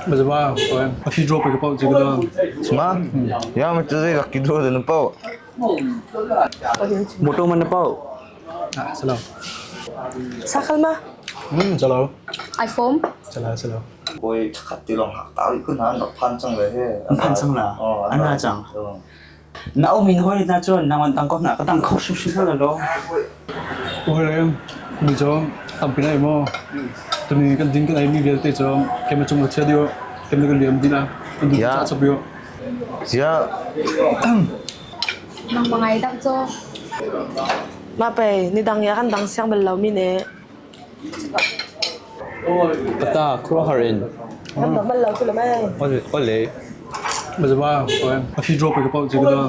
Mazaba, lucky draw pe ka pau ci ka. Sma? Ya ma tu zai lucky draw na pau. Moto man na pau. Ah, salau. Sakal ma? Salau. iPhone. Salau, salau. Koi khat ti long hak ta kun han rak phan chang le he. An phan chang la. An ra chang. Na um in hoi na chon nang an tang ko na ka tang kho shim shim la lo. Oi le mi cho tampi nai mo. Tuni kan ding kan ai mi vialte cho kem chung la chia dio kem kan liam dina kan du cha chap yo. Sia. Nang mangai dak cho. Ma pe ni dang ya kan dang siang bal lo mi ne. Pata khuaruahhar in. Kan bang bal lo cu le mei. Ole. Mazaba, lucky draw pe ka pau ci ka da.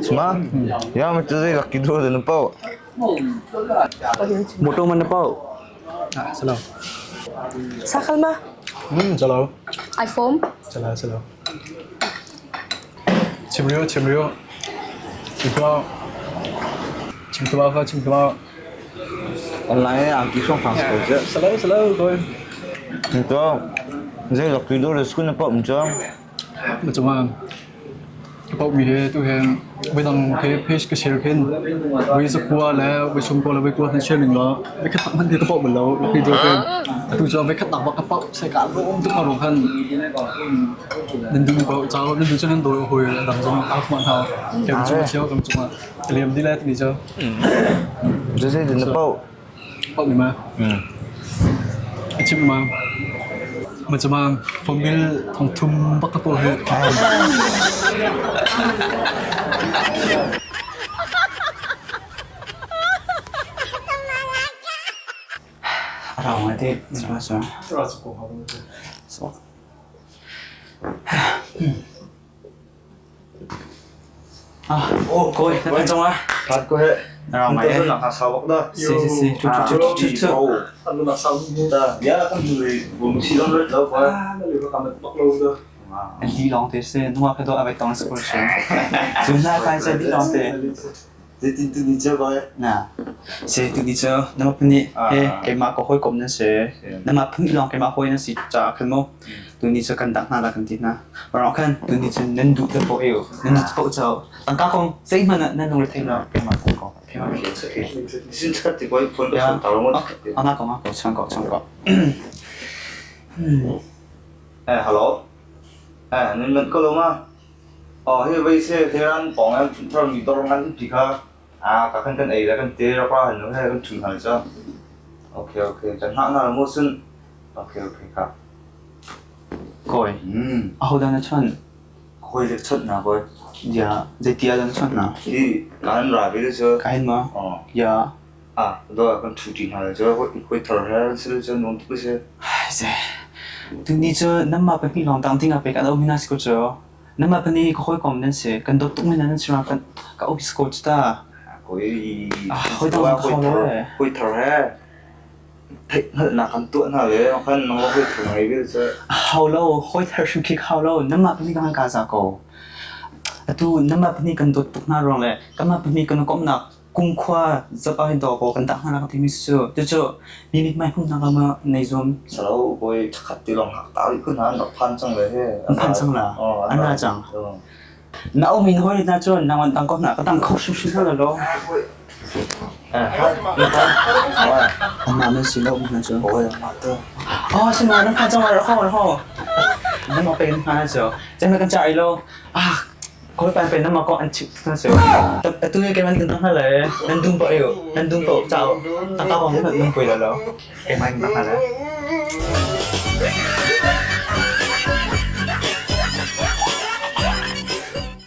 Sma? Ya ma tu zai lucky draw na pau. Moto man na pau. Ah, salau. Sakal ma? Salau. iPhone. Salau, salau. Chim rio, chim rio. Chim Chim tua kha, chim tua. Online angki song phang ko che. Salau, salau, koi. To zai lucky draw le school na pau um cho. Ma cuma ka mi he tu he voi dang ke page ka share khin voi zakua le voi sum ko le voi kua na share ning lo voi khat tak man te ka pau bal lo lucky draw ke atu cho voi khat tak bak ka pau sai ka lo om tu ka rong khan nan du ko chao nan du cho nan doi hoi dang zong a khman ha kem chung chiao kam chung liam di le ni cho Zai zai na pau. Pau ni ma chim ma ma chama phone bill thong thum bak ka po he. Rau ngai te sa sa. So. Ah, oh, koi, na kan chong ah. Phat ko he. Rau ngai eh. Na sau bak da. Si si si, chu chu chu chu chu. Anu na sau mu da. Ya kan du bum si long ret lo ko. Ah, na le ka mat bak lo da. An li long te se nuwa ka do avai tong school se. Zum na kai se li long te. Zeitin tu ni cu koi? Na. Se tu ni cu nama phun he keimah ka hawikom nan si. Nama phun lawng keimah hawi nan si caah khan mu tu ni cu kan dang hna la kan ti hna. Parang khan tu ni cu nan duh te poh eu. Nan duh poh cu tangka kong zeihmanh ah nan lungre thei lo keimah kong ko. Keimah Sin chat ti koi phone ka tar mo. Ana ko ma ko chang ko chang ko. Eh hello. Eh nan man ko lo ma? Aw hi vei si Tehran pawng ah tharmi dawr ngan pi kha ah ka kan kan ei le kan te rak ra han he kan ṭhum hna cu. Okay okay kan hngah hna mu sun. Okay okay ka. Kawi. Ahodah na chawnh? Kawi le chawnh na kawi. Ya, zeiti ah dah na chawnh na? Hi kan ra ve cu. Ka hin ma? Aw. Ya. Ah, do kan ṭhu ṭi hna le cu hoi thar he sil cu nuam tuk si. Ai ze. Tuni cu namah pahnih lawng tang ding ah pek an um hina si ko cu. Namah pahnih ka hawikom nan si. Kan dawt tuk men nan si kan ka office ko cu ta. Koi Hawi dang ka hau le. Hoi thar he theih hngalhnak kan tuah hna le khan nang hoi thar ngai vel cu. Hau lo, hoi thar hrim khi hau lo. Namah pahnih kan ka za ko. Atu namah pahnih kan dawt tuk hna ruang le kanmah pahnih kan komnak kumkhua zap ah hin to ko kan dah hna ka timi cu cucu mi mithmai hmuhnak ah nei zum. Salo koi thakhat ti long hak ta kun han rak phan chang le he. An phan chang la. An ra chang. Na um in hoi na chun nang an tang ko na ka tang kho shim shim la lo. Ama nan si lo na chu. Oi ma to. Oh si ma nan phan chang la kho kho. Nan ma pen phan chu. Chang na kan cha ai lo. Ah Kawi pan pen nama ko an chim na si. Atu ni keman tentang hal le nan dum pa yo nan dum pa chao tangka kong nan nung pui lo lo keman tentang hal le.